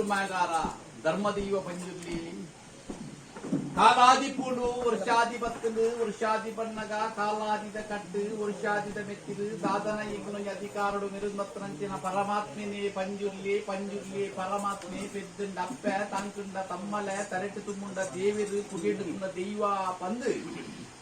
ಮಾಗಾರ ಧರ್ಮದೈವ ಪಂಜುರ್ಲಿ ಕಾಲಾದಿ ಪೂಡು ವರ್ಷಾದಿ ಬತ್ತಲು ವರ್ಷಾದಿ ಬಣ್ಣಗ ಕಾಲಾದಿದ ಕಟ್ಟು ವರ್ಷಾದಿದ ಮೆತ್ತಿಲು ಸಾಧನ ಈಗುನ ಅಧಿಕಾರಡು ಮೆರುಮತ್ತನಂಚಿನ ಪರಮಾತ್ಮೆನೇ ಪಂಜುರ್ಲಿ ಪಂಜುರ್ಲಿ ಪರಮಾತ್ಮೆ ಪೆದ್ದುಂಡ ಅಪ್ಪೆ ತಂಕುಂಡ ತಮ್ಮಲೆ ತರೆಟು ತುಮ್ಮುಂಡ ದೇವರು ಕುಡಿಡುಂಡ ದೈವ ಪಂದು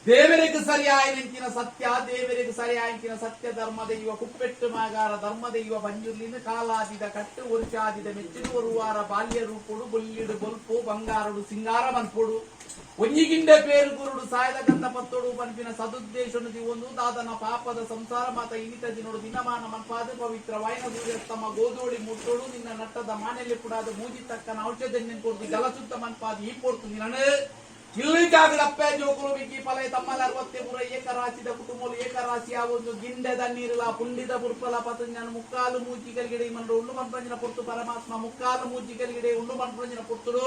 ದೇವರಿಗೆ ಸರಿಯಾಯಿನಂಚಿನ ಸತ್ಯ ದೇವರಿಗೆ ಸರಿಯಾಯಿನ ಸತ್ಯ ಧರ್ಮ ದೈವ ಕುಪ್ಪೆಟ್ಟು ಮಾಗಾರ ಧರ್ಮ ದೈವ ಪಂಜುರ್ಲಿನ ಕಾಲಾದಿದ ಕಟ್ಟು ವರ್ಷಾದಿದ ಮೆಚ್ಚಿನ ಒರುವಾರ ಬಾಲ್ಯ ರೂಪುಡು ಬೊಲ್ಲಿಡು ಬೊಲ್ಪು ಬಂಗಾರಡು ಸಿಂಗಾರ ಮನ್ಪೊಡು ಒಂಜಿಗಿಂಡೆ ಪೇರು ಗುರುಡು ಸಾಯದ ಗಂಧ ಪತ್ತೊಡು ಪನ್ಪಿನ ಸದುದ್ದೇಶನು ಒಂದು ದಾದನ ಪಾಪದ ಸಂಸಾರ ಮಾತ ಇನಿತ ದಿನೋಡು ದಿನಮಾನ ಮನ್ಪಾದ ಪವಿತ್ರ ವಾಯನ ಸೂರ್ಯಸ್ತಮ ಗೋದೋಳಿ ಮುಟ್ಟೋಡು ನಿನ್ನ ನಟ್ಟದ ಮಾನೆಲ್ಲಿ ಪುಡಾದ ಮೂಜಿ ತಕ್ಕನ ಔಷಧ ಕೊಡ್ದು ಜಲಸುತ್ತ ಮನ್ಪಾದ ಈ ಪೊರ್ತು ನಿನನು ಇಲ್ಲಿಗಾಗಲಪ್ಪೆ ಜೋಕುಲು ಬಿಕ್ಕಿ ಪಲೆ ತಮ್ಮಲ ಅರವತ್ತೆ ಪುರ ಏಕರಾಶಿದ ಕುಟುಂಬಲು ಏಕರಾಶಿಯ ಒಂದು ಗಿಂಡೆದ ನೀರುಲ ಪುಂಡಿದ ಪುರ್ಪಲ ಪತಂಜನ ಮುಕ್ಕಾಲು ಮೂಜಿಗಲ್ಗಿಡೆ ಮನ್ರು ಉಂಡು ಮನ್ಪಂಜಿನ ಪೊರ್ತು ಪರಮಾತ್ಮ ಮುಕ್ಕಾಲು ಮೂಜಿಗಲ್ಗಿಡೆ ಉಂಡು ಮನ್ಪಂಜಿನ ಪೊರ್ತುಡು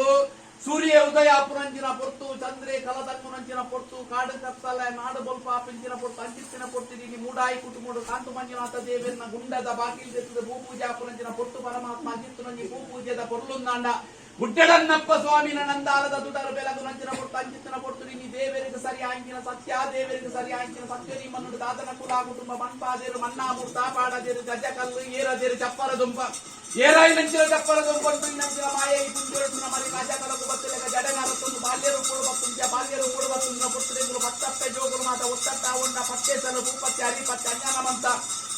ಸೂರ್ಯ ಉದಯ ಪುರಂಜಿನ ಪೊರ್ತು ಚಂದ್ರೆ ಕಲದಂಗುನಂಚಿನ ಪೊರ್ತು ಕಾಡು ಕತ್ತಲೆ ನಾಡು ಬೊಲ್ಪ ಪಿಂಚಿನ ಪೊರ್ತು ಅಂಚಿತ್ತಿನ ಪೊರ್ತು ನೀ ಮೂಡಾಯಿ ಕುಟುಂಬಡು ಕಾಂತು ಮಂಜುನಾಥ ದೇವರನ್ನ ಗುಂಡದ ಬಾಕಿಲ್ ದೆತ್ತದ ಭೂ ಪೂಜಾ ಪುರಂಜಿನ ಪೊರ್ತು ಪರಮಾತ್ಮ ಅಜಿತ್ತುನಂಜಿ ಭೂ ಪೂಜೆದ ಪೊರ್ಲುಂದಾಂಡ ಗುಡ್ಡಡನ್ನಪ್ಪ ಸ್ವಾಮಿನ ನಂದಾಲದ ದುಡರ ಬೆಲಗು ನಂಚಿನ ಪೊರ್ತು ಅಂಚಿತ್ತಿನ ಪೊರ್ತು ನೀ ದೇವರಿಗೆ ಸರಿ ಆಂಕಿನ ಸತ್ಯ ದೇವರಿಗೆ ಸರಿ ಆಂಕಿನ ಸತ್ಯ ನೀ ಮನ್ನುಡು ದಾದನ ಕುಲ ಕುಟುಂಬ ಮನ್ಪಾದೇರು ಮನ್ನಾಮೂರ್ತ ಪಾಡದೇರು ಗಜ ಕಲ್ಲು ಏರದೇರು ಚಪ್ಪರ ದುಂಪ ಏರಾಯಿ ನಂಚಿನ ಚಪ್ಪರ ದುಂಪಂಟು ನಂಚಿನ ಮಾಯ ಈ ಪುಂಜೊರಟುನ ಮರಿ ಗಜ ಕಲಕು ಬತ್ತಲೆಗ ಜಡನಾರತ್ತೊಂದು ಬಾಲ್ಯರು ಕೂಡು ಬತ್ತುಂಜ ಬಾಲ್ಯರು ಕೂಡು ಬತ್ತುಂಜ ಪುತ್ತರೆಂಗುಲು ಪತ್ತಪ್ಪೆ ಜೋಗುಲು ಮಾತ ಒತ್ತಟ್ಟ ಉಂಡ ಪತ್ತೆ ಸಲು ಭೂಪತ್ಯ ಹರಿಪತ್ಯ ಅಜ್ಞಾನಮಂತ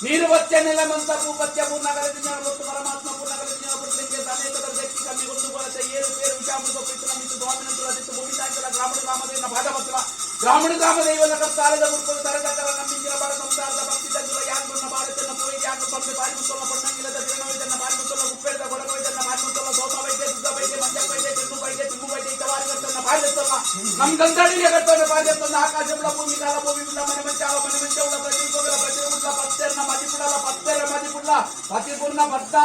ನೀರು ಬತ್ಯ ನೆಲಮಂತ ಭೂಪತ್ಯ ಪೂರ್ಣಗರ ದಿನ ಗೊತ್ತು ಪರಮಾತ್ಮ ಪೂರ್ಣಗರ ದಿನ ಪುತ್ತರೆಂಗೆ ಅನೇಕದ ವ್ಯಕ್ತಿ ಕಮ್ಮಿ ಒಂದು ಕೊರತೆ ಏರು ಪೇರು ವಿಷಾಮೃತ ಪ್ರೀತನ ಮಿತ್ತು ಸ್ವಾಮಿನಂತುಲ ದಿತ್ತು ಭೂಮಿ ತಾಂಕಲ ಗ್ರಾಮಣ ಗ್ರಾಮದೇವನ ಭಾಗವತಲ ಗ್ರಾಮಣ ಗ್ರಾಮ ದೈವನ ಕರ್ತಾಲದ ಮುರ್ಪದ ತರಗತರ ನಂಬಿಂಜಿನ ಬಡ ಸಂಸಾರದ ಭಕ್ತಿ ತಂದುಲ ಯಾನ್ಗುನ್ನ ಬಾರತನ್ನ ಪೋಯಿ ಯಾನು ಪಂಪೆ ಬಾರಿಮುತ್ತಲ ಪೊನ್ನಂಗಿಲದ ತಿರಣವೈದನ್ನ ಬಾರಿಮುತ್ತಲ ಗುಪ್ಪೆದ ಕೊಡಗವೈದನ್ನ ಬಾರಿಮುತ್ತಲ ಸೋಮ ವೈದ್ಯ ಸುದ್ದ ವೈದ್ಯ ಮಂಜಪ್ಪ ವೈದ್ಯ ತಿನ್ನು ವೈದ್ಯ ತಿಮ್ಮು ವೈದ್ಯ ಇತವಾರಿಗತ್ತನ್ನ ಬಾರಿದತ್ತಲ್ಲ ನಮ್ಮ ಗಂಧಡಿಗೆ ಕಟ್ಟೋಣ ಬಾರಿದತ್ತಲ್ಲ ಆಕಾಶముల భూమి కాల భూమి ఉள்ள మని మంచాల మని మంచవుల ప్రతి పొగల ప్రతి ఉள்ள పత్తెర్న మదిపుడల పత్తెర మదిపుడల పతిపున్న పత్తా.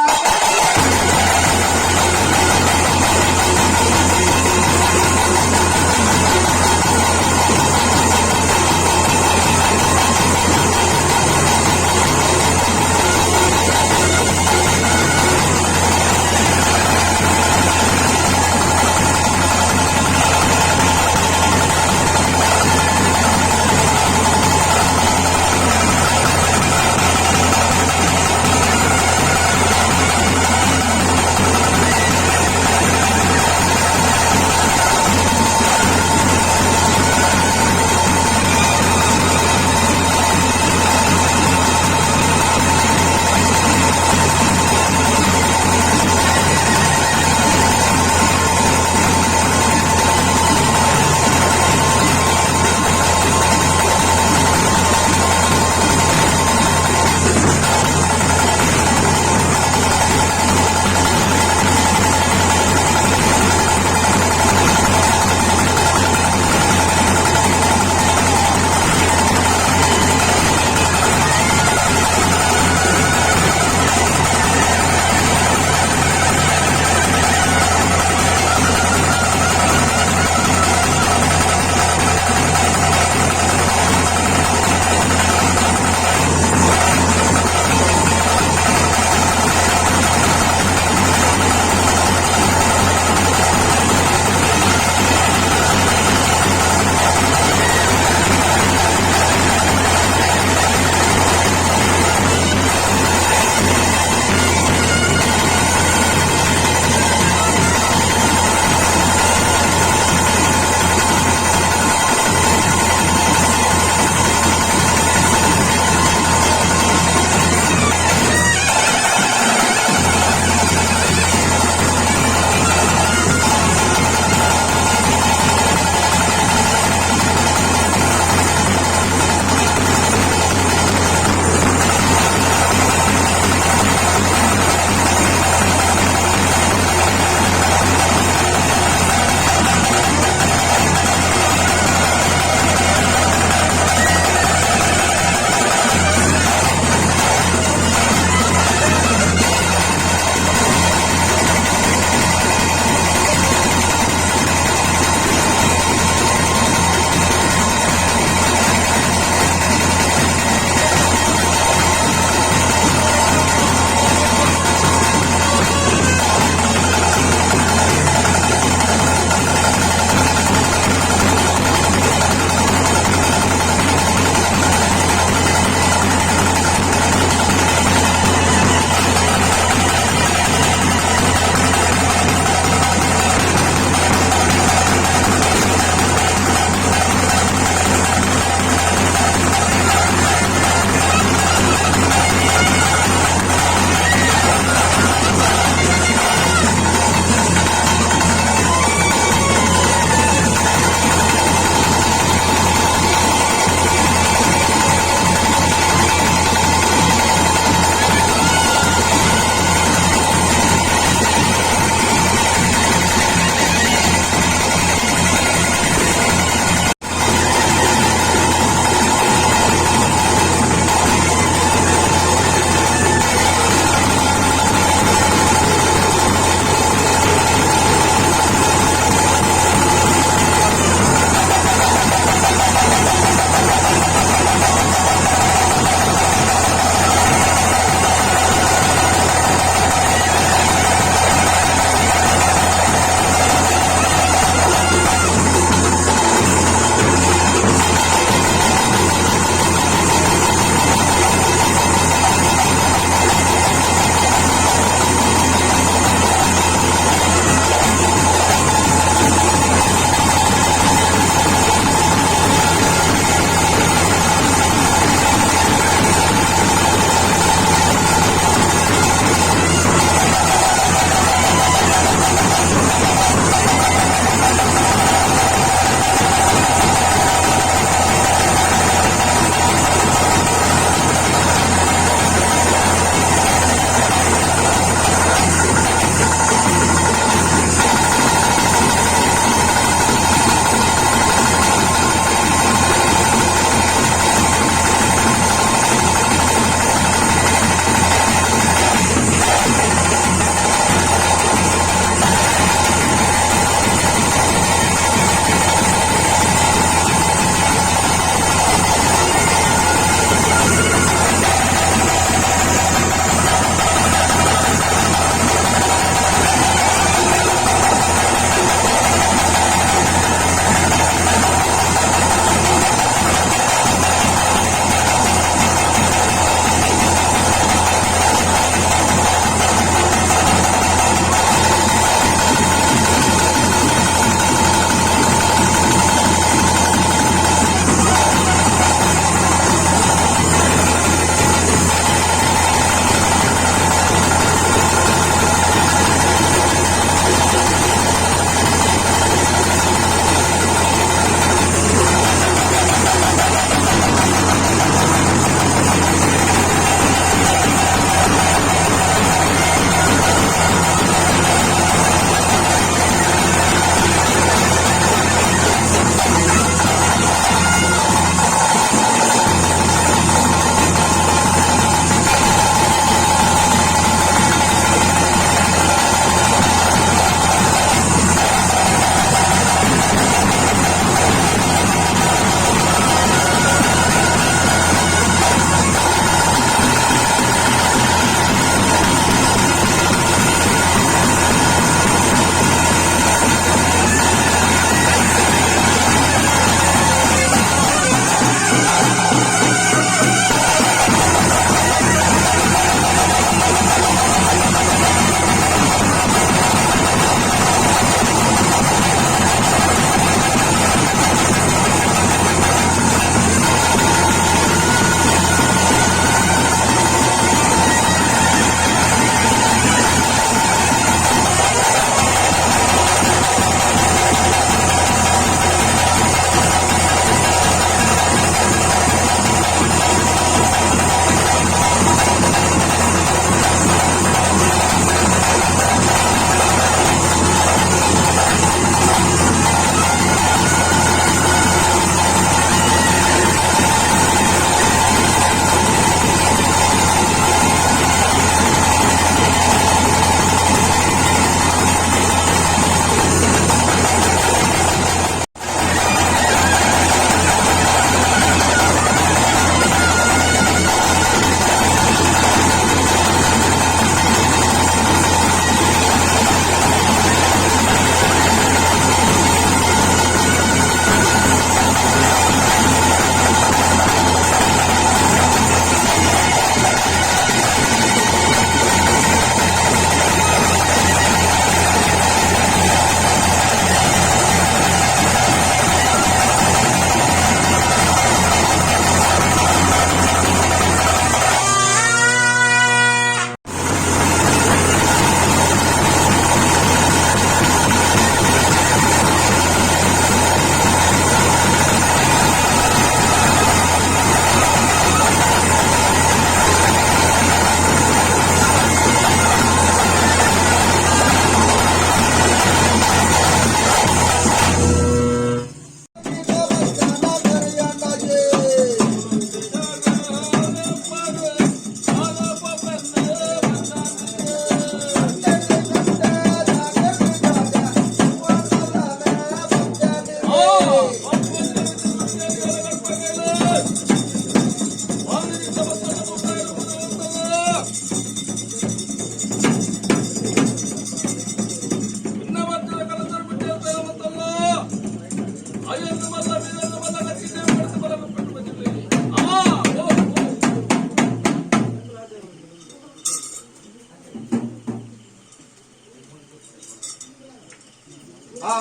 ಆ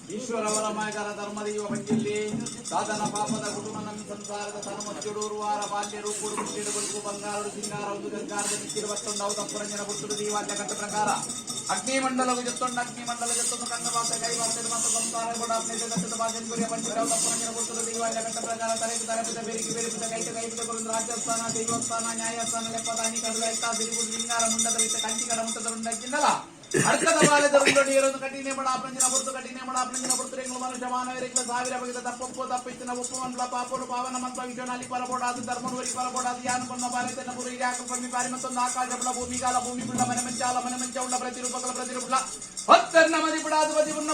ಈಶ್ವರ ವರಮಾಯಕರ ಧರ್ಮದೈವ ಪಂಜಿಲ್ಲಿ ಸಾಧನ ಪಾಪದ ಕುಟುಂಬ ನಮ್ಮ ಸಂಸಾರದ ತನುಮಚ್ಚುಡೂರುವಾರ ಬಾಲ್ಯ ರೂಪುಡು ಮುಟ್ಟಿಡು ಬಲ್ಪು ಬಂಗಾರಡು ಸಿಂಗಾರ ಒಂದು ಗಂಗಾರದ ಮಿಕ್ಕಿರು ಬತ್ತೊಂಡು ತಪ್ಪುರಂಜನ ಪುರ್ತುಡು ದೀವಾದ್ಯ ಕಟ್ಟ ಪ್ರಕಾರ ಅಗ್ನಿಮಂಡಲ ಜೊತ್ತೊಂಡು ಅಗ್ನಿಮಂಡಲ ಜೊತ್ತೊಂದು ಕಣ್ಣ ಬಾಸ ಕೈ ವಾಸೆ ಮತ್ತು ಸಂಸಾರ ಕೂಡ ಗಟ್ಟದ ಬಾಜನ್ ಗುರಿಯ ಪಂಚಿರಾವ್ ತಪ್ಪುರಂಜನ ಪುರ್ತುಡು ದೀವಾದ್ಯ ಕಟ್ಟ ಪ್ರಕಾರ ತಲೆಗೆ ತಲೆಪಿದ ಬೆರಿಗೆ ಬೆರಿಪಿದ ಕೈತ ಕೈಪಿದ ಕುರುಂದು ರಾಜ್ಯಸ್ಥಾನ ದೈವಸ್ಥಾನ ನ್ಯಾಯಸ್ಥಾನ ಲೆಪ್ಪದಾನಿ ಕಡಲ ಎತ್ತ ಸಿರಿಗುಡು ಸಿಂಗಾರ ಮುಂಡದ ವಿತ್ತ ಕಂಚಿ ಕಡ ಮುಟ್ಟದರುಂಡಕ್ಕಿಂದಲ ಅರ್ಕದ ಬಾಲೆದ ಉಂಡು ನೀರೊಂದು ಕಠಿಣೆ ಬಡ ಅಪ್ರಂಜನ ಪುರ್ತು ಕಠಿಣೆ ಬಡ ಅಪ್ರಂಜನ ಪುರ್ತು ರೆಂಗ್ಲು ಮನುಷ್ಯ ಮಾನವರಿಗ್ಲ ಸಾವಿರ ಬಗೆದ ತಪ್ಪೊಪ್ಪು ತಪ್ಪಿತ್ತಿನ ಉಪ್ಪು ಮನ್ಲ ಪಾಪೋಡು ಪಾವನ ಮಂತ್ರ ವಿಶ್ವನಾಲಿ ಪರಬೋಡಾದು ಧರ್ಮನುವರಿ ಪರಬೋಡಾದು ಯಾನು ಪನ್ನ ಬಾಲೆ ಪುರಿ ಯಾಕ ಪಮ್ಮಿ ಪಾರಿ ಮತ್ತೊಂದು ಆಕಾಶ ಬುಳ ಭೂಮಿಗಾಲ ಭೂಮಿ ಬುಳ್ಳ ಮನೆ ಮಂಚಾಲ ಮನೆ ಮಂಚ ಉಳ್ಳ ಪ್ರತಿರೂಪಗಳ ಪ್ರತಿರೂಪಗಳ ಹೊತ್ತನ್ನ ಮದಿಪಡಾದು ಪತಿ ಪುಣ್ಣ.